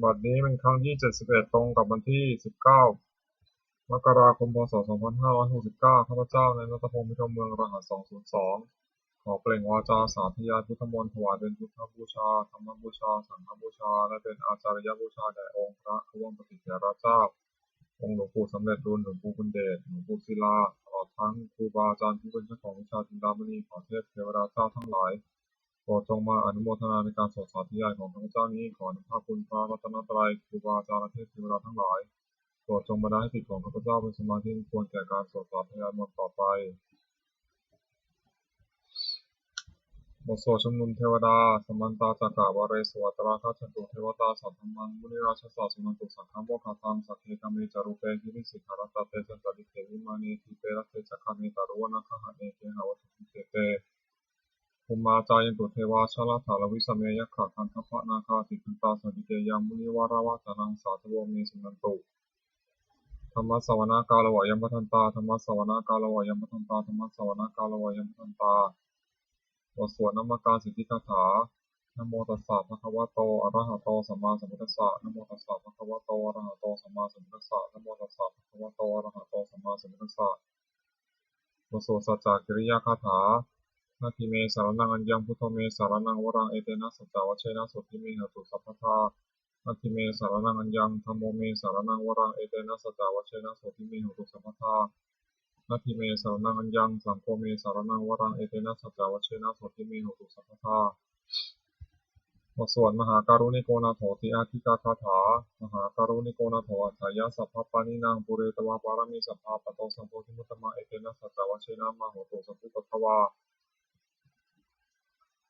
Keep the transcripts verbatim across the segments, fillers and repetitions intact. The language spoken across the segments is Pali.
บัดนี้เป็นครั้งที่ เจ็ดสิบเอ็ด ตรงกับวันที่ สิบเก้า มกราคม พ.ศ. สองพันห้าร้อยหกสิบเก้า ข้าพเจ้า นายณัฐพงษ์ มิตรเมือง รหัส สองศูนย์สอง ขอเปล่งวาจาสาธยายพุทธมนต์ ถวายเป็นพุทธบูชา ธรรมบูชา สังฆบูชา และเป็นอาจาริยบูชาแด่องค์พระผู้มีพระภาคเจ้า องค์หลวงปู่สำเร็จลุน หลวงปู่บุญเดช หลวงปู่ศิลา ตลอดทั้งครูบาอาจารย์ผู้เป็นเจ้าของวิชาจินดามณี ขอเทพเทวดาเจ้าทั้งหลาย โปรดจงมาอนุโมทนาในการสวดสาธยายของข้าพเจ้านี้ ขออานุภาพคุณพระรัตนตรัย ครูบาอาจารย์ และเทพเทวดาทั้งหลาย โปรดจงบันดาลให้จิตของข้าพเจ้าเป็นสมาธิอันควรแก่การสวดสาธยายมนต์ต่อไป บทสวดชุมนุมเทวดา Samantā cakkavāḷesu atrāgacchantu devatā, saddhammaṃ munirājassa suṇantu saggamokkhadaṃ. Sagge kāme ca rūpe girisikharataṭe cantalikkhe vimāne, dīpe raṭṭhe ca gāme taruvanagahane gehavatthumhi khette, bhummā cāyantu devā jalathalavisame yakkhagandhabbanāgā, tiṭṭhantā santike yaṃ munivaravacanaṃ sādhavo me suṇantu. Dhammassavanakālo ayam bhadantā. Dhammassavanakālo ayam bhadantā. Dhammassavanakālo ayam bhadantā. บทสวดนมการสิทธิคาถา Namo tassa bhagavato arahato sammāsambuddhassa. Namo tassa bhagavato arahato sammāsambuddhassa. Namo tassa bhagavato arahato sammāsambuddhassa. บทสวดสัจจกิริยาคาถา Natthi me saraṇaṃ aññaṃ, buddho me saraṇaṃ varaṃ, etena saccavajjena sotthi me hotu sabbadā. Natthi me saraṇaṃ aññaṃ, dhammo me saraṇaṃ varaṃ, etena saccavajjena sotthi me hotu sabbadā. Natthi me saraṇaṃ aññaṃ, saṅgho me saraṇaṃ varaṃ, etena saccavajjena sotthi me hotu sabbadā. บทสวดมหาการุณิโกนาโถติอาทิกาคาถา Mahākāruṇiko nātho atthāya sabbapāṇinaṃ, pūretvā pāramī sabbā patto sambodhimuttamaṃ, etena saccavajjena mā hontu sabbupaddavā.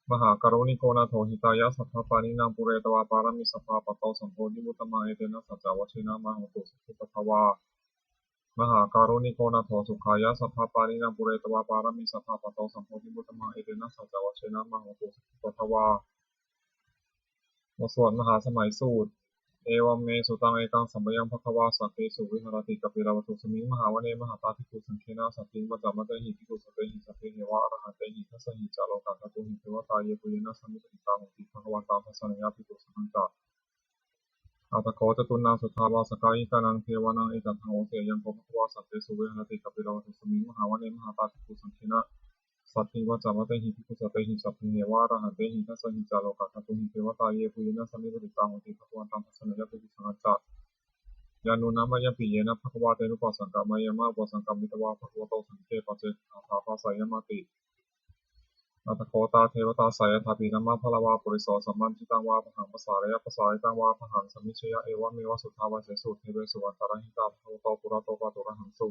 Mahākāruṇiko nātho hitāya sabbapāṇinaṃ, pūretvā pāramī sabbā patto sambodhimuttamaṃ, etena saccavajjena mā hontu sabbupaddavā. Mahākāruṇiko nātho sukhāya sabbapāṇinaṃ, pūretvā pāramī sabbā patto sambodhimuttamaṃ, etena saccavajjena mā hontu sabbupaddavā. บทสวดมหาสมัยสูตร Evaṃ me sutaṃ. Ekaṃ samayaṃ bhagavā sakkesu viharati kapilavatthusmiṃ mahāvane mahatā bhikkhusaṅghena saddhiṃ pañcamattehi bhikkhusatehi sabbeheva arahantehi. Dasahi ca lokadhātūhi devatā yebhuyyena sannipatitā honti bhagavantaṃ dassanāya bhikkhusaṅghañca. Atha kho catunnaṃ suddhāvāsakāyikānaṃ devānaṃ etadahosi: Ayaṃ kho bhagavā sakkesu viharati kapilavatthusmiṃ mahāvane mahatā bhikkhusaṅghena saddhiṃ pañcamattehi bhikkhusatehi sabbeheva arahantehi. Dasahi ca lokadhātūhi devatā yebhuyyena sannipatitā honti bhagavantaṃ dassanāya bhikkhusaṅghañca. Yannūna mayampi yena bhagavā tenupasaṅkameyyāma mayaṃ upasaṅkamitvā bhagavato santike paccekagāthā bhāseyyāmāti. Atha kho tā devatā seyyathāpi nāma balavā puriso sammiñjitaṃ vā bāhaṃ pasāreyya, pasāritaṃ vā bāhaṃ sammiñjeyya, evameva suddhāvāsesu devesu antarahitā bhagavato purato pāturahaṃsu.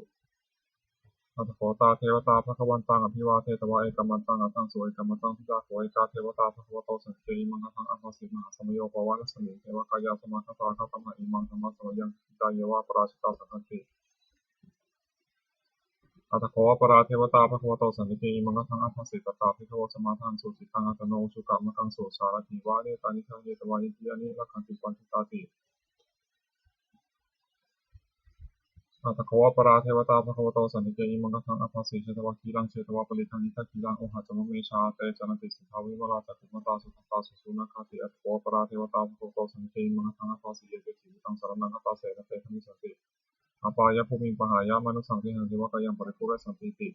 Atha kho tā devatā bhagavantaṃ abhivādetvā ekamantaṃ aṭṭhaṃsu. Ekamantaṃ ṭhitā kho ekā devatā bhagavato santike imaṃ gāthaṃ abhāsi: Mahāsamayo pavanasmiṃ, devakāyā samāgatā, āgatamha imaṃ dhammasamayaṃ, dakkhitāyeva aparājitasaṅghanti. Atha kho aparā devatā bhagavato santike imaṃ gāthaṃ abhāsi: Tatra bhikkhavo samādahaṃsu, cittaṃ attano ujukamakaṃsu, sārathīva nettāni gahetvā, indriyāni rakkhanti paṇḍitāti. Atha kho aparā devatā bhagavato santike imaṃ gāthaṃ abhāsi: Chetvā khīlaṃ chetvā palighaṃ, indakhīlaṃ ohaccamanejā, te caranti suddhā vimalā, cakkhumatā sudantā susunāgāti. Atha kho aparā devatā bhagavato santike imaṃ gāthaṃ abhāsi: Yete jīvitaṃ saraṇaṃ gatāse, na te gamissanti apāyabhūmiṃ, pahāya mānusaṃ dehaṃ, devakāyaṃ paripūressantīti.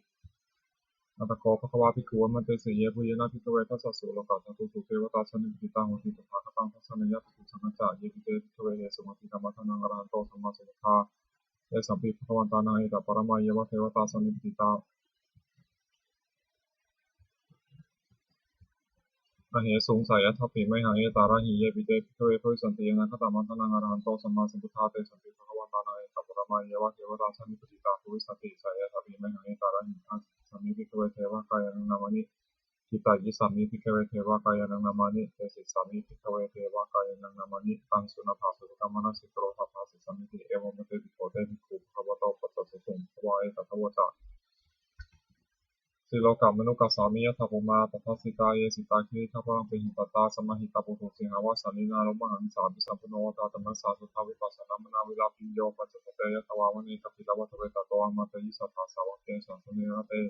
Atha kho bhagavā bhikkhū āmantesi: Yebhuyyena bhikkhave dasasu lokadhātūsu devatā sannipatitā honti tathāgataṃ dassanāya bhikkhusaṅghañca. Yepi te bhikkhave ahesuṃ atītamaddhānaṃ arahanto sammāsambuddhā, tesampi bhagavantānaṃ etaparamāyeva devatā sannipatitā ahesuṃ, seyyathāpi mayhaṃ etarahi. Yepi te bhikkhave bhavissanti anāgatamaddhānaṃ arahanto sammāsambuddhā, tesampi bhagavantānaṃ etaparamāyeva devatā sannipatitā bhavissanti, seyyathāpi mayhaṃ etarahi. Ācikkhissāmi bhikkhave devakāyānaṃ nāmāni, kittayissāmi bhikkhave devakāyānaṃ nāmāni, desissāmi bhikkhave devakāyānaṃ nāmāni. Taṃ suṇātha sādhukaṃ manasikarotha bhāsissāmīti. Evaṃ bhanteti kho te bhikkhū bhagavato paccassosuṃ. Bhagavā etadavoca: Silokamanukassāmi, yattha bhummā tadassitā; ye sitā girigabbharaṃ, pahitattā samāhitā. Puthū sīhāva sallīnā, lomahaṃsābhisambhuno; odātamanasā suddhā, vippasannamanāvilā. Bhiyyo pañcasate ñatvā, vane kāpilavatthave; tato āmantayi satthā, sāvake sāsane rate.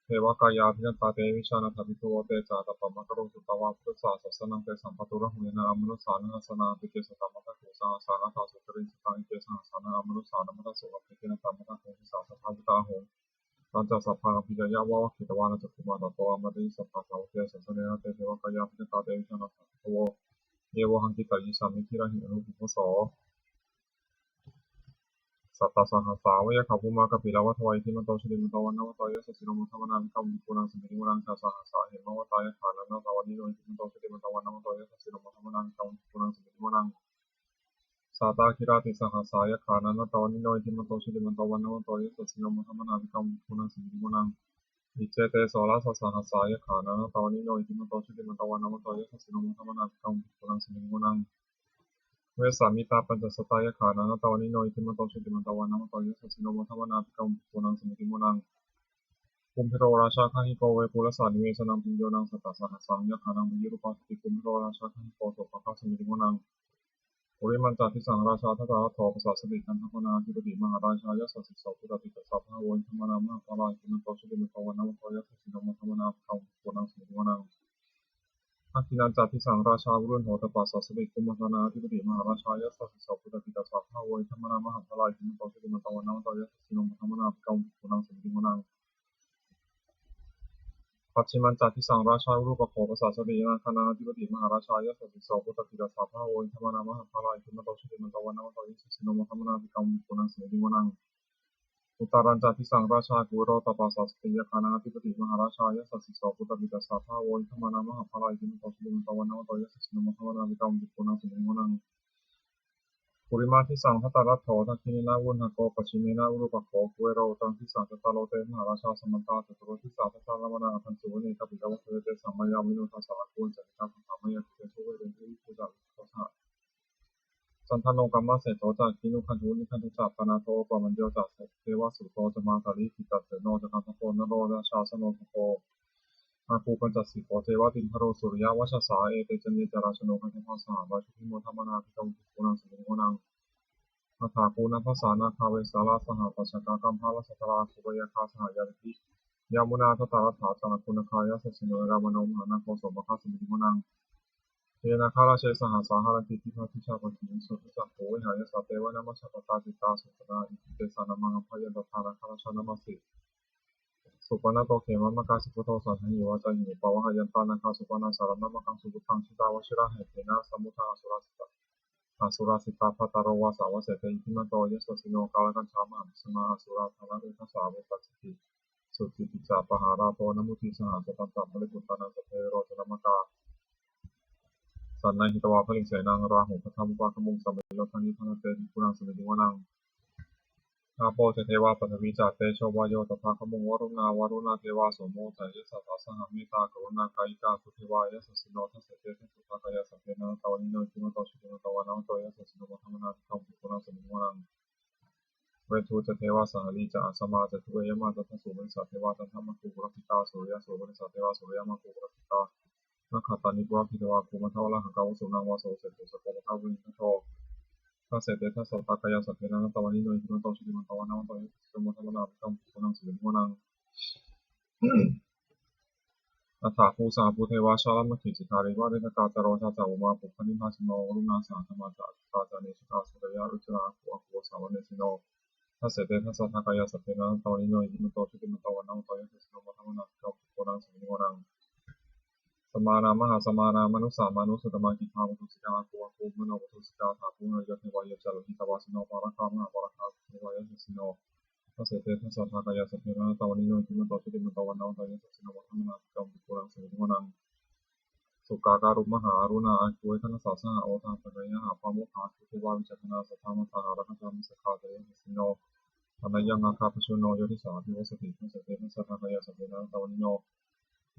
devakāyā abhikkantā, te vijānātha bhikkhavo. Te ca ātappamakaruṃ, sutvā buddhassa sāsanaṃ. Tesampāturahu ñāṇaṃ, amanussāna dassanaṃ. Appeke satamaddakkhuṃ, sahassā atha sattariṃ. Sataṃ eke sahassānaṃ, amanussānamaddasuṃ. Appekenantamaddakkhuṃ, disā sabbā phuṭā ahuṃ. Tañca sabbaṃ abhiññāya, vavakkhitvāna cakkhumā. Tato āmantayi satthā, sāvake sāsane rate. Devakāyā abhikkantā, te vijānātha bhikkhavo. Ye vohaṃ kittayissāmi, girāhi anupubbaso. Sattasahassā va yakkhā, bhummā kāpilavatthavā. Iddhimanto jutimanto, vaṇṇavanto yasassino. Modamānā abhikkāmuṃ, bhikkhūnaṃ samitiṃ vanaṃ. Chasahassā hemavatā, yakkhā nānattavaṇṇino. Iddhimanto jutimanto, vaṇṇavanto yasassino. Modamānā abhikkāmuṃ, bhikkhūnaṃ samitiṃ vanaṃ. Sātāgirā tisahassā, yakkhā nānattavaṇṇino. Iddhimanto jutimanto, vaṇṇavanto yasassino. Modamānā abhikkāmuṃ, bhikkhūnaṃ samitiṃ vanaṃ. Iccete soḷasasahassā, yakkhā nānattavaṇṇino. Iddhimanto jutimanto, vaṇṇavanto yasassino. Modamānā abhikkāmuṃ, bhikkhūnaṃ samitiṃ vanaṃ. Vessāmittā pañcasatā, yakkhā nānattavaṇṇino. Iddhimanto jutimanto, vaṇṇavanto yasassino. Modamānā abhikkāmuṃ, bhikkhūnaṃ samitiṃ vanaṃ. Kumbhīro rājagahiko, vepullassa nivesanaṃ. Bhiyyo naṃ satasahassaṃ, yakkhānaṃ payirupāsati. Kumbhīro rājagahiko, sopāga samitiṃ vanaṃ. Purimañca disaṃ rājā, dhataraṭṭho pasāsati. Gandhabbānaṃ ādhipati, mahārājā yasassi so. Puttāpi tassa bahavo, indanāmā mahabbalā. Iddhimanto jutimanto, vaṇṇavanto yasassino. Modamānā abhikkāmuṃ, bhikkhūnaṃ samitiṃ vanaṃ. Dakkhiṇañca disaṃ rājā, virūḷho tappasāsati. Kumbhaṇḍānaṃ ādhipati, mahārājā yasassi so. Puttāpi tassa bahavo, indanāmā mahabbalā. Iddhimanto jutimanto, vaṇṇavanto yasassino. Modamānā abhikkāmuṃ, bhikkhūnaṃ samitiṃ vanaṃ. Pacchimañca disaṃ rājā, virūpakkho pasāsati. Nāgānaṃ ādhipati, mahārājā yasassi so. Puttāpi tassa bahavo, indanāmā mahabbalā. Iddhimanto jutimanto, vaṇṇavanto yasassino. Modamānā abhikkāmuṃ, bhikkhūnaṃ samitiṃ vanaṃ. Uttarañca disaṃ rājā, kuvero tappasāsati. Yakkhānaṃ ādhipati, mahārājā yasassi so. Puttāpi tassa bahavo, indanāmā mahabbalā. Iddhimanto jutimanto, vaṇṇavanto yasassino. Modamānā abhikkāmuṃ, bhikkhūnaṃ samitiṃ vanaṃ. Purimadisaṃ dhataraṭṭho, dakkhiṇena virūḷhako. Pacchimena virūpakkho, kuvero uttaraṃ disaṃ. Cattāro te mahārājā, samantā caturo disā. Daddallamānā aṭṭhaṃsu, vane kāpilavatthave. Tesaṃ māyāvino dāsā, āgū vañcanikā saṭhā. Māyā kuṭeṇḍu veṭeṇḍu, viṭū ca viṭuṭo saha. Candano kāmaseṭṭho ca, kinnughaṇḍu nighaṇḍu ca. Panādo opamañño ca, devasūto ca mātali. Cittaseno ca gandhabbo, naḷo rājā janosabho. Āgū pañcasikho ceva, timbarū suriyavacchasā. Ete caññe ca rājāno gandhabbā, saha rājubhi modamānā. Abhikkāmuṃ, bhikkhūnaṃ samitiṃ vanaṃ. Athāgū nābhasā nāgā, vesālā sahatacchakā. Kambalassatarā āgū, pāyāgā saha ñātibhi. Yāmunā dhataraṭṭhā ca, āgū nāgā yasassino. Erāvaṇo mahānāgo, sopāga samitiṃ vanaṃ. Ye nāgarāje sahasā, haranti dibbā dijā. Pakkhi visuddhacakkhū, vehāyasā te vanamajjhapattā. Citrā supaṇṇā iti tesa nāmaṃ. Abhayantadā nāgarājānamāsi, supaṇṇato khemamakāsi buddho. Saṇhāhi vācāhi upavhayantā, nāgā supaṇṇā saraṇamakaṃsu buddhaṃ. Jitā vajirahatthena, samuddaṃ asurā sitā. Asurā sitā bhātaro, vāsavassete iddhimanto yasassino. Kālakañjā mahābhismā, asurā dānaveghasā. Vepacitti sucitti ca, pahārādo namucī saha. Satañca baliputtānaṃ, sabbe verocanāmakā. Sannayhitvā baliṃ senaṃ, rāhubhaddamupāgamuṃ. Samayodāni bhaddante, bhikkhūnaṃ samitiṃ vanaṃ. Āpo ca devā paṭhavī ca, tejo vāyo tadāgamuṃ. Varuṇā vāruṇā devā, somo ca yasasā saha. Mettākaruṇākāyikā, buddhadevā yasassino. Dasete dasadhā kāyā, sabbe nānattavaṇṇino. Iddhimanto jutimanto, vaṇṇavanto yasassino. Modamānā abhikkāmuṃ, bhikkhūnaṃ samitiṃ vanaṃ. Veṇḍū ca devā sahalī ca, asamā ca duve yamā. Candassūpanisā devā, candamāgū purakkhitā. Suriyassūpanisā devā, suriyamāgū purakkhitā. Nakkhattāni purakkhitvā, āgū mandavalāhakā. Vasūnaṃ vāsavo seṭṭho, sakko pāga purindado. Dasete dasadhā kāyā, sabbe nānattavaṇṇino. Iddhimanto jutimanto, vaṇṇavanto yasassino. Modamānā abhikkāmuṃ, bhikkhūnaṃ samitiṃ vanaṃ. Athāgū sahabhū devā, jalamaggisikhāriva. Ariṭṭhakā ca rojā ca, umā pupphanibhāsino. Varuṇā sahadhammā ca, accutā ca anejakā. Sūleyyarucirā āgū, āgū vāsavanesino. Dasete dasadhā kāyā, sabbe nānattavaṇṇino. Iddhimanto jutimanto, vaṇṇavanto yasassino. Modamānā abhikkāmuṃ, bhikkhūnaṃ samitiṃ vanaṃ. Samānā mahāsamānā, mānusā mānusuttamā. Khiḍḍāpadūsikā āgū, āgū manopadūsikā. Athāgū harayo devā, ye ca lohitavāsino. Pāragā mahāpāragā, āgū devā yasassino. Dasete dasadhā kāyā, sabbe nānattavaṇṇino. Iddhimanto jutimanto, vaṇṇavanto yasassino. Modamānā abhikkāmuṃ, bhikkhūnaṃ samitiṃ vanaṃ. Sukkā karumhā aruṇā, āgū veghanasā saha. Odātagayhā pāmokkhā, āgū devā vicakkhaṇā. Sadāmattā hāragajā, missakā ca yasassino. Thanayaṃ āga pajjunno, yo disā abhivassati. Dasete dasadhā kāyā, sabbe nānattavaṇṇino.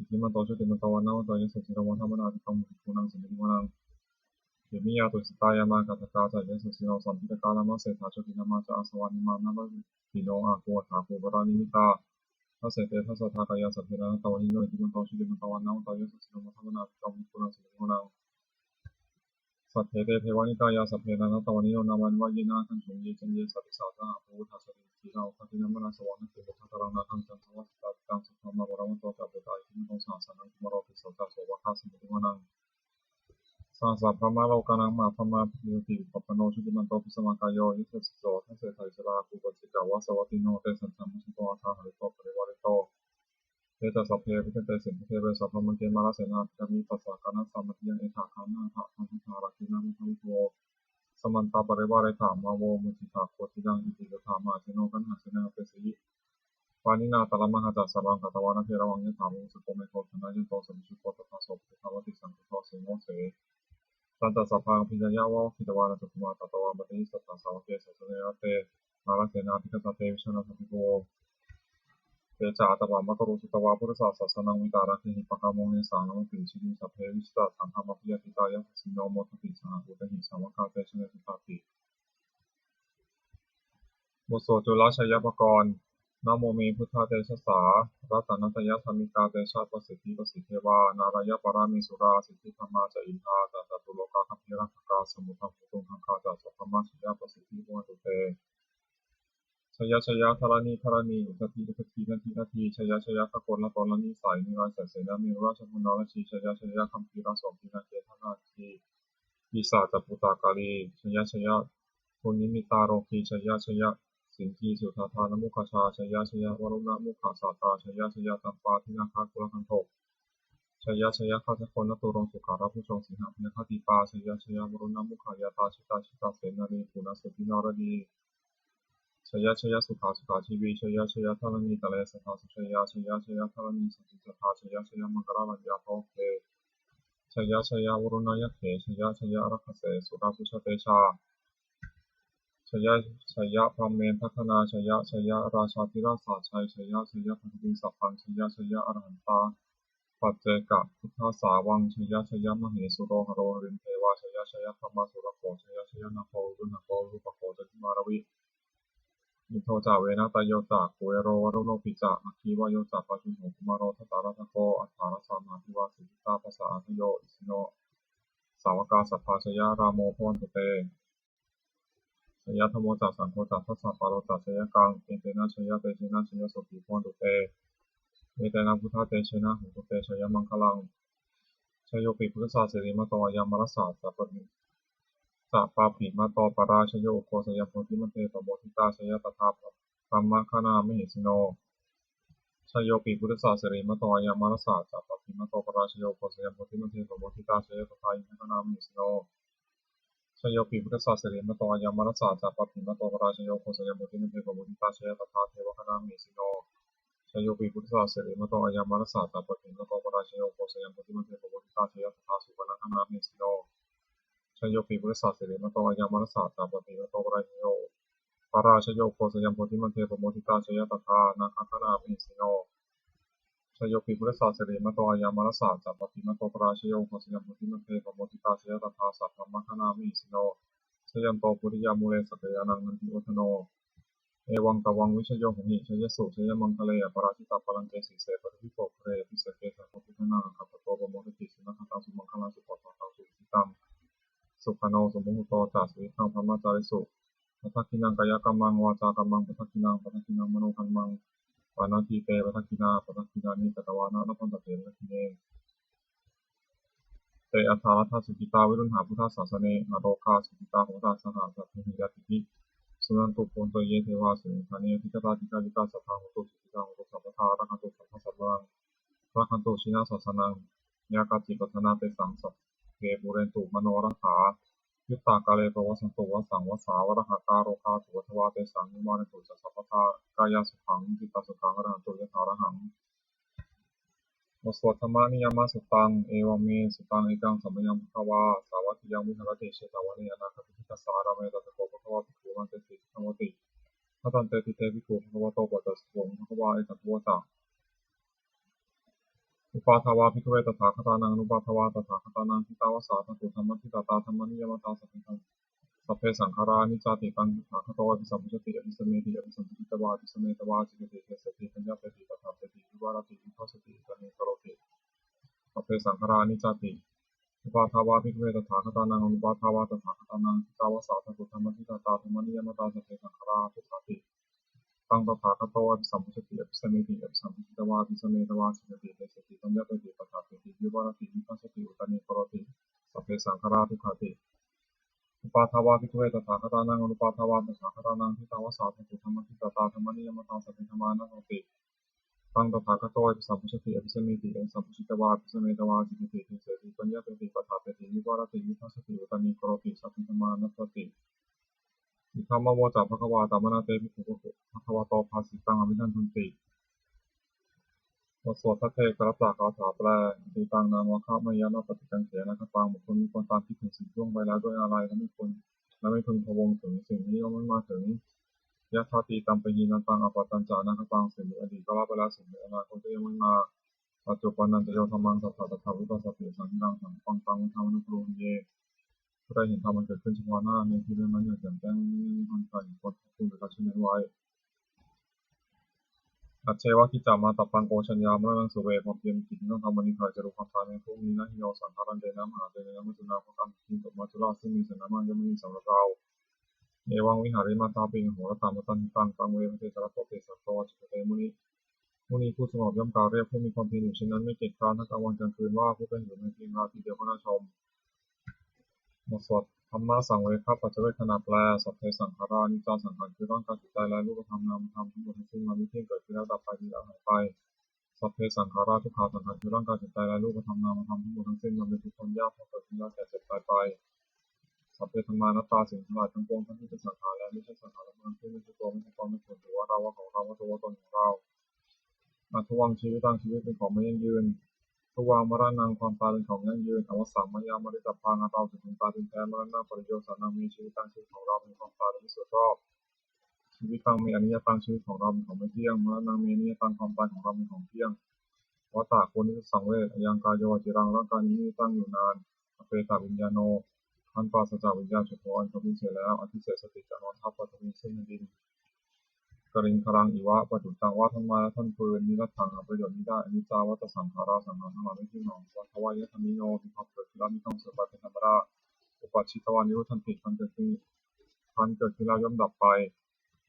Iddhimanto jutimanto, vaṇṇavanto yasassino. Modamānā abhikkāmuṃ, bhikkhūnaṃ samitiṃ vanaṃ. Khemiyā tusitā yāmā, kaṭṭhakā ca yasassino. Lambitakā lāmaseṭṭhā, jotināmā ca āsavā. Nimmānaratino āgū, athāgū paranimmitā. Dasete dasadhā kāyā, sabbe nānattavaṇṇino. Iddhimanto jutimanto, vaṇṇavanto yasassino. Modamānā abhikkāmuṃ, bhikkhūnaṃ samitiṃ vanaṃ. Saṭṭhete devanikāyā, saṭṭhe nānattavaṇṇino, nāmanvayena āgañchuṃ, ye caññe sadisā saha. Pavutthajātimakkhīlaṃ, oghatiṇṇamanāsavaṃ, dakkhemoghataraṃ nāgaṃ, candaṃva sudaṭṭhaṃ, subrahmā paramatto ca, puttā iddhimato saha, sanaṅkumāro tisso ca, sopāga samitiṃ vanaṃ. Sahassabrahmalokānaṃ, mahābrahmābhitiṭṭhati, upapanno jutimanto, bhismākāyo yasassi so. Dasettha issarā āgū, paccekavasavattino, tesañca majjhato āga, hārito parivārito. Te ca sabbe abhikkante, sinde deve sabrahmake, mārasenā abhikkāmi, tassa kaṇhassa mandiyaṃ. Etha gaṇhatha bandhatha, rāgena bandhamatthu vo, samantā parivāretha, mā vo muñcittha koci naṃ. Iti tattha mahāseno, kaṇhasenaṃ apesayi, pāṇinā talamāhacca, saraṃ katvāna bheravaṃ, yathā pāvussako megho, thanayanto savijjuko, tadā so paccudāvatti, saṅkuddho asayaṃvase. Tañca sabbaṃ abhiññāya, vavakkhitvāna cakkhumā, tato āmantayi satthā, sāvake sāsane rate. Mārasenā abhikkantā, te vijānātha bhikkhavo. Te ca ātappamakaruṃ, sutvā buddhassa sāsanaṃ, vītarāgehi pakkāmuṃ, nesaṃ lomampi iñjayuṃ. Sabbe vijitasaṅgāmā, bhayātītā yasassino, modanti saha bhūtehi, sāvakā te janesutāti. บทสวดจุลชัยปกรณ์ Namo me buddhatejasā, ratanattayadhammikā, tejapasiddhi pasīdevā, nārāyaparamesurā, siddhibrahmā ca indā ca, catulokā gambhīrakkhakā, samuddaṃ bhūtuṃ gaṅgā ca, sabrahmajayapasiddhi bhavantu te. Jaya jaya dharaṇi dharaṇī, udadhi udadhī, nadi nadī, jaya jaya gaganalatanalanisai, nirayasai semāni, rājabala narajī, jaya jaya gambhīra sombhī, nāgenda nāgī, pisācabhūtakālī, jaya jaya dunnimittarogī, jaya jaya siṅgīsudādānamukhajā, jaya jaya varuṇamukhasātrā, jaya jaya campādināgakulagantho, jaya jaya gajjagaṇaturaṅga sukarabhujaṅga sīhabyagghadīpā, jaya jaya varuṇamukhayātrā, jita jita senārī punasuddhi naradī, jaya jaya sukhā sukhā jīvī, jaya jaya dharaṇītale sadā sujayā, jaya jaya dharaṇī santi sadā, jaya jaya maṅkararāje athavagge, jaya jaya varuṇayakkhe, jaya jaya rakkhase surabhujatejā, jaya jaya brahmendagaṇā, jaya jaya rājādhirājasājjai, jaya jaya paṭhaviṃ sabbaṃ, jaya jaya arahantā paccekabuddhasāvaṃ, jaya jaya mahesuro haro harindevā, jaya jaya brahmā surakkho, jaya jaya nāgo viruḷhako virūpakkho candimā ravi, indo ca venateyyo ca kuvero varuṇopi ca, aggi vāyo ca pājuṇho kumāro dhataraṭṭhako, aṭṭhārasa mahādevā siddhitāpasa-ādayo, isino sāvakā sabbā jayarāmo bhavantu te. Jayadhammo ca saṅgho ca dasapālo ca jayakaṃ, etena jayatejena jayasotthī bhavantu te. Etena buddhatejena hotu te jayamaṅgalaṃ. Jayopi buddhassa sirīmato ayaṃ mārassa ca pāpi ca pāpimato parājayo, ugghosayaṃ bodhimaṇḍe pamoditā, jaya tadā brahmagaṇā mahesino. Jayopi buddhassa sirīmato ayaṃ mārassa ca pāpimato parājayo, ugghosayaṃ bodhimaṇḍe pamoditā, jaya tadā indagaṇā mahesino. Jayopi buddhassa sirīmato ayaṃ mārassa ca pāpimato parājayo, ugghosayaṃ bodhimaṇḍe pamoditā, jaya tadā devagaṇā mahesino. Jayopi buddhassa sirīmato ayaṃ mārassa ca pāpimato parājayo, ugghosayaṃ bodhimaṇḍe pamoditā, jaya tadā supaṇṇagaṇā mahesino. Jayopi buddhassa sirīmato ayaṃ mārassa ca pāpimato parājayo, parājayo, ugghosayaṃ bodhimaṇḍe pamoditā, jaya tadā nāgagaṇā mahesino. Jayopi buddhassa sirīmato ayaṃ mārassa ca pāpimato parājayo, ugghosayaṃ bodhimaṇḍe pamoditā, jaya tadā sabrahmagaṇā mahesino. Jayanto bodhiyā mūle sakyānaṃ nandivaḍḍhano, evaṃ tvaṃ vijayo hohi jayassu jayamaṅgale, aparājitapallaṅke sīse paṭhavipokkhare, abhiseke sabbabuddhānaṃ aggappatto pamodati. Sunakkhattaṃ sumaṅgalaṃ supabhātaṃ suhuṭṭhitaṃ, sukhaṇo sumuhutto ca suyiṭṭhaṃ brahmacārisu, padakkhiṇaṃ kāyakammaṃ vācākammaṃ padakkhiṇaṃ, padakkhiṇaṃ manokammaṃ paṇidhī te padakkhiṇā, padakkhiṇāni katvāna labhantatthe padakkhiṇe. Te atthaladdhā sukhitā viruḷhā buddhasāsane, arogā sukhitā hotha saha sabbehi ñātibhi. Suṇantu bhonto ye devā asmiṃ ṭhāne adhigatā, dīghāyukā sadā hontu, sukhitā hontu sabbadā, rakkhantu sabbasattānaṃ, rakkhantu jinasāsanaṃ. Yā kāci patthanā tesaṃ sabbe pūrentu manorathā, yuttakāle pavassantu vassaṃ vassā valāhakā, rogā cupaddavā tesaṃ nivārentu ca sabbadā, kāyāsukhaṃ cittisukhaṃ arahantu yathārahaṃ. บทสวด Dhammaniyāmasuttaṃ. Evaṃ me sutaṃ. Ekaṃ samayaṃ bhagavā sāvatthiyaṃ viharati jetavane anāthapiṇḍikassa ārāme. Tatra kho bhagavā bhikkhū āmantesi bhikkhavoti. Bhadanteti te bhikkhū bhagavato paccassosuṃ. Bhagavā etadavoca. Uppādā vā bhikkhave tathāgatānaṃ anuppādā vā tathāgatānaṃ, ṭhitā va sā dhātu dhammaṭṭhitatā dhammaniyāmatā, sabbe saṅkhārā aniccāti. Taṃ tathāgato abhisambujjhati abhisameti, abhisambujjhitvā abhisametvā ācikkhati deseti paññapeti paṭṭhapeti vivarati vibhajati uttānīkaroti: sabbe saṅkhārā aniccāti. Uppādā vā bhikkhave tathāgatānaṃ anuppādā vā tathāgatānaṃ, ṭhitā va sā dhātu dhammaṭṭhitatā dhammaniyāmatā sabbe saṅkhārā dukkhāti. Taṃ tathāgato abhisambujjhati abhisameti, abhisambujjhitvā abhisametvā sikkati deseti paññapeti paṭṭhapeti vivarati vibhajati uttānīkaroti sabbe saṅkhārā dukkhāti. Uppādā vā bhikkhave tathāgatānaṃ anuppādā vā tathāgatānaṃ, ṭhitā va sā dhātu dhammaṭṭhitatā dhammaniyāmatā sabbe dhammā anattāti. Taṃ tathāgato abhisambujjhati abhisameti, abhisambujjhitvā abhisametvā sikkati deseti paññapeti paṭṭhapeti vivarati vibhajati uttānīkaroti sabbe dhammā anattāti. Idamavoca bhagavā. Attamanā te bhikkhū bhagavato bhāsitaṃ abhinandunti. บทสวดภัทเทกรัตตคาถาแปล Atītaṃ nānvāgameyya nappaṭikaṅkhe anāgataṃ. บุคคลมิควรตามคิดถึงสิ่งที่ล่วงไปแล้วด้วยอาลัย และไม่ควร และไม่พึงพะวงถึงสิ่งที่ยังไม่มาถึง Yadatītampahīnantaṃ appattañca anāgataṃ. สิ่งในอดีตก็ละไปแล้ว สิ่งในอนาคตก็ยังไม่มา Paccuppannañca yo dhammaṃ sattā tathā vavaḍḍhati, asaṃhiraṃ saṅkuppaṃ taṃ viddhā manubrūhaye. ผู้ใดเห็นธรรมอันเกิดขึ้นเฉพาะหน้าในที่นั้นๆ อย่างแจ่มแจ้ง ไม่ง่อนแง่นไม่คลอนแคลน ควรขอบคุณโดยการเช่นนั้นไว้ Ajjeva kiccamātappaṃ ko jaññā maraṇaṃ suve. ความเพียรเป็นกิจที่ต้องทำวันนี้ ใครจะรู้ความตายแม้พรุ่งนี้ Na hi yo saṅgarantena mahāsenena maccunā, เพราะการประชุมกับมัจจุราชซึ่งมีเสนามากย่อมไม่มีสำหรับเรา Evaṃ vihārimātāpiṃ ahorattamatanditaṃ, taṃ ve bhaddekarattoti santo ācikkhate muni. มุนีผู้สงบย่อมกล่าวเรียกผู้มีความเพียรอยู่เช่นนั้นไม่เกียจคร้านทั้งกลางวันกลางคืนว่า ผู้เป็นอยู่ในเพียงราตรีเดียวก็น่าชม บทสวดธัมมสังเวคปัจจเวกขณาแปล Sabbe saṅkhārā aniccā. สังขารคือร่างกายจิตใจและรูปธรรมนามธรรมทั้งหมดทั้งสิ้น มันไม่เที่ยง เกิดขึ้นแล้วดับไป มีแล้วหายไป Sabbe saṅkhārā dukkhā. สังขารคือร่างกายจิตใจและรูปธรรมนามธรรมทั้งหมดทั้งสิ้น มันเป็นทุกข์ทนยาก เพราะเกิดขึ้นแล้วแก่เจ็บตายไป Sabbe dhammā anattā. สิ่งทั้งหลายทั้งปวงทั้งที่เป็นสังขารและไม่ใช่สังขารทั้งหมดทั้งสิ้น ไม่ใช่ตัว ไม่ใช่ตน ไม่ควรถือว่าเราว่าของเรา ว่าตัวว่าตนของเรา Addhuvaṃ jīvitaṃ. ชีวิตเป็นของไม่ยั่งยืน Dhuvaṃ maraṇaṃ. ความตายเป็นของยั่งยืน Avassaṃ mayā maritabbaṃ. อันเราจะพึงตายเป็นแท้ Maraṇapariyosānaṃ me jīvitaṃ. ชีวิตของเรามีความตายเป็นที่สุดรอบ Jīvitaṃ me aniyataṃ. ชีวิตของเราเป็นของไม่เที่ยง Maraṇaṃ me aniyataṃ. ความตายของเราเป็นของเที่ยง Vata ควรที่จะสังเวช Ayaṃ kāyo aciraṃ. ร่างกายนี้ไม่ได้ตั้งอยู่นาน Apetaviññāṇo. อันปราศจากวิญญาณ Chuḍḍho. อันเขาทิ้งเสียแล้ว Adhisessati ca นอนทับ Paṭhaviṃ. ซึ่งแผ่นดิน Kaliṅgaraṃ iva. ประดุจดังว่าท่อนไม้และท่อนฟืน Niratthaṃ. หาประโยชน์มิได้ Aniccā vata saṅkhārā. สังขารทั้งหลายไม่เที่ยงหนอ Upaddavayadhammino. มีความเกิดขึ้นแล้วมีความเสื่อมไปเป็นธรรมดา Uppajjitvā nirujjhanti. ครั้นเกิดขึ้น ครั้นเกิดขึ้นแล้วย่อมดับไป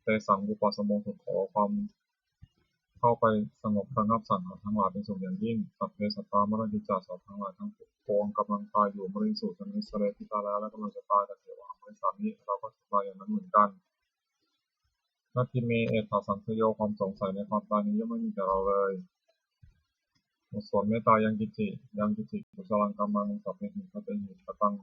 Tesaṃ vūpasamo sukho. ความเข้าไปสงบระงับสังขารทั้งหลายเป็นสุขอย่างยิ่ง Sabbe sattā maranti ca. สัตว์ทั้งหลายทั้งปวงกำลังตายอยู่ Mariṃsu ca nissarre. ที่ตายแล้วและกำลังจะตาย Tathevāhaṃ marissāmi. เราก็จะตายอย่างนั้นเหมือนกัน Natthi me ettha saṃsayo. ความสงสัยในความตายนี้ย่อมไม่มีแก่เราเลย บทสวดเมตตา Yaṅkiñci. Yaṅkiñci kusalaṃ kammaṃ sabbehi katehi kataṃ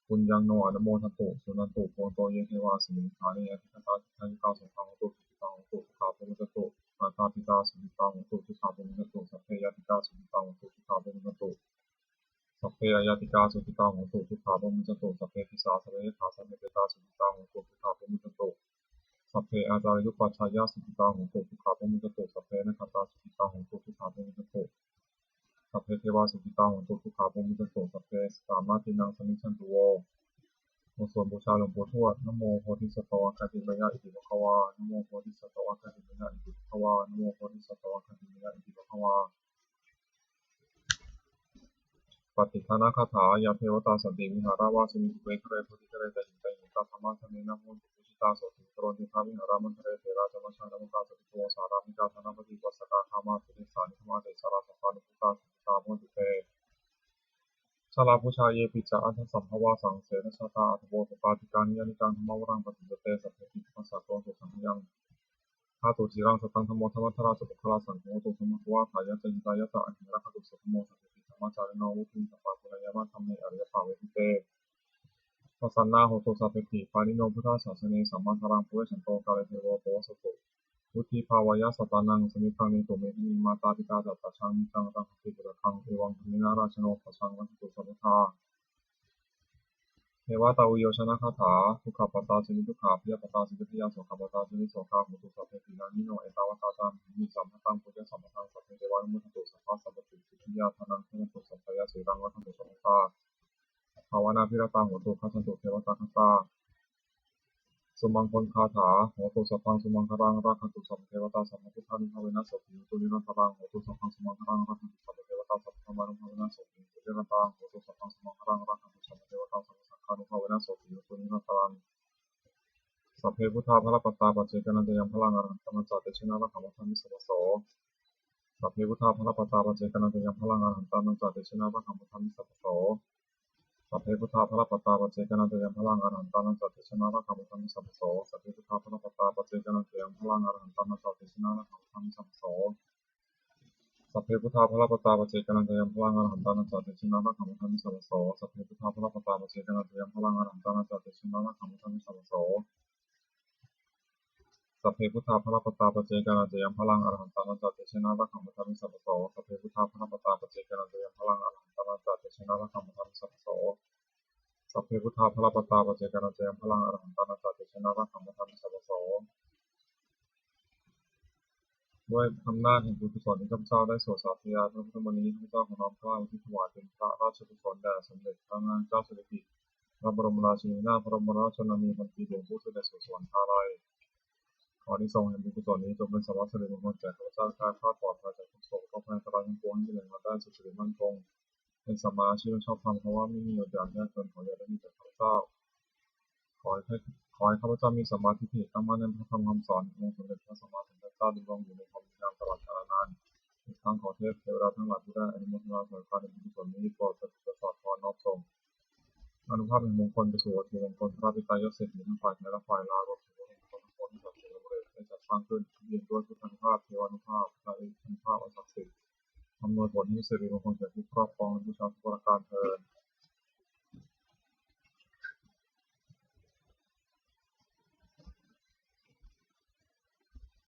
puññaṃ no anumodantu, suṇantu bhonto ye devā asmiṃ ṭhāne adhigatā, dīghāyukā sadā hontu, sukhitā hontu, dukkhā pamuñcantu. Mātā pitā sukhitā hontu, dukkhā pamuñcantu. Sabbe ñātikā sukhitā hontu, dukkhā pamuñcantu. Sabbe aññātikā sukhitā hontu, dukkhā pamuñcantu. Sabbe disā sabbe yakkhā sabbe petā sukhitā hontu, dukkhā pamuñcantu. Sabbe ācariyupajjhāyā sukhitā hontu, dukkhā pamuñcantu. Sabbe nakkhattā sukhitā hontu, dukkhā pamuñcantu. Sabbe devā sukhitā hontu, dukkhā pamuñcantu. Sabbe sampattīnaṃ samijjhantu vo. บทสวดบูชาหลวงปู่ทวด Namo bodhisatto āgantimāya iti bhagavā. Namo bodhisatto āgantimāya iti bhagavā. Namo bodhisatto āgantimāya iti bhagavā. Pattidānagāthā. Yā devatā santi vihāravāsinī, sabbe ghare bodhighare tahiṃ tahiṃ, tā dhammadānena bhavantu pūjitā, sotthiṃ karontedha vihāramaṇḍale. Therā ca majjhā navakā sadisaro, sārāmikā dānapatī upāsakā, gāmā ca desā nigamā ca issarā, sappāṇabhūtā sukhitā bhavantu te. Jalābujā yepi ca aṇḍasambhavā, saṃsedajātā athavopapātikā, niyyānikaṃ dhammavaraṃ paṭicca te, sabbepi dukkhassa karontu saṅkhayaṃ. Ṭhātu ciraṃ sataṃ dhammo, dhammaddharā ca puggalā, saṅgho hotu samaggo va, atthāya ca hitāya ca. Amhe rakkhatu saddhammo, sabbepi dhammacārino, vuḍḍhiṃ sampāpuṇeyyāma, dhamme ariyappavedite. Pasannā hontu sabbepi, pāṇino buddhasāsane, sammā dhāraṃ pavecchanto, kāle devo pavassatu. Vuḍḍhibhāvāya sattānaṃ, samiddhaṃ netu medaniṃ, mātā pitā ca atrajaṃ, niccaṃ rakkhanti puttakaṃ, evaṃ dhammena rājāno, pajaṃ rakkhantu sabbadā. Devatāuyyojanagāthā. Dukkhappattā ca niddukkhā, bhayappattā ca nibbhayā, sokappattā ca nissokā, hontu sabbepi pāṇino. Ettāvatā ca amhehi, sambhataṃ puññasampadaṃ, sabbe devānumodantu, sabbasampattisiddhiyā. Dānaṃ dadantu saddhāya, sīlaṃ rakkhantu sabbadā, bhāvanābhiratā hontu, gacchantu devatāgatā. Sumaṅgalagāthā. Hotu sabbaṃ sumaṅgalaṃ, rakkhantu sabbadevatā, sabbabuddhānubhāvena sotthī hontu nirantaraṃ. Hotu sabbaṃ sumaṅgalaṃ, rakkhantu sabbadevatā, sabbadhammānubhāvena sotthī hontu nirantaraṃ. Hotu sabbaṃ sumaṅgalaṃ, rakkhantu sabbadevatā, sabbasaṅghānubhāvena sotthī hontu nirantaraṃ. Sabbe buddhā balappattā, paccekānañca yaṃ balaṃ, arahantānañca tejena rakkhaṃ bandhāmi sabbaso. Sabbe buddhā balappattā, paccekānañca yaṃ balaṃ, arahantānañca tejena rakkhaṃ bandhāmi sabbaso. Sabbe buddhā balappattā, paccekānañca yaṃ balaṃ, arahantānañca tejena rakkhaṃ bandhāmi sabbaso. Sabbe buddhā balappattā, paccekānañca yaṃ balaṃ, arahantānañca tejena rakkhaṃ bandhāmi sabbaso. Sabbe buddhā balappattā, paccekānañca yaṃ balaṃ, arahantānañca tejena rakkhaṃ bandhāmi sabbaso. Sabbe buddhā balappattā, paccekānañca yaṃ balaṃ, arahantānañca tejena rakkhaṃ bandhāmi sabbaso. Sabbe buddhā balappattā, paccekānañca yaṃ balaṃ, arahantānañca tejena rakkhaṃ bandhāmi sabbaso. Sabbe buddhā balappattā, paccekānañca yaṃ balaṃ, arahantānañca tejena rakkhaṃ bandhāmi sabbaso. Sabbe buddhā balappattā, paccekānañca yaṃ balaṃ, arahantānañca tejena rakkhaṃ bandhāmi sabbaso. ด้วยอำนาจแห่งบุญกุศลที่ข้าพเจ้าได้สวดสาธยายพระพุทธมนต์นี้ ข้าพเจ้าขอน้อมเกล้าอุทิศถวายเป็นพระราชกุศลแด่สมเด็จพระนางเจ้าสิริกิติ์ พระบรมราชินีนาถ พระบรมราชชนนีพันปีหลวง ผู้เสด็จสู่สวรรคาลัย ขออานิสงส์แห่งบุญกุศลนี้จงเป็นสมบัติสิริมงคลแก่ข้าพเจ้า แคล้วคลาดปลอดภัยจากทุกข์โศกโรคภัยอันตรายทั้งปวง ให้มีแหล่งรายได้สุจริตมั่นคง เป็นสัมมาอาชีพอันชอบธรรม เพราะว่าไม่มีอดอยากยากจน ขออย่าได้มีแก่ข้าพเจ้า ขอให้ ขอให้ข้าพเจ้ามีสัมมาทิฏฐิ ตั้งมั่นในพระธรรมคำสอนขององค์สมเด็จพระสัมมาสัมพุทธเจ้า ดำรงอยู่ในพรหมวิหารตลอดกาลนาน อีกทั้งขอเทพเทวดาทั้งหลายผู้ได้อนุโมทนาสวยพานในบุญกุศลนี้ โปรดสถิตประสาทพรน้อมส่งอานุภาพแห่งมงคลไปสู่วัตถุมงคลพระปิดตายอดเศรษฐีทั้งฝ่ายไทยและฝ่ายลาว รวมถึงวัตถุมงคลทั้งปวงที่สมเด็จพระบรมครูได้จัดสร้างขึ้น ที่เปี่ยมด้วยพุทธานุภาพ เทวานุภาพ พระอิทธานุภาพอันศักดิ์สิทธิ์ อำนวยผลให้มีสิริมงคลแก่ผู้ครอบครองและบูชาทุกประการเทอญ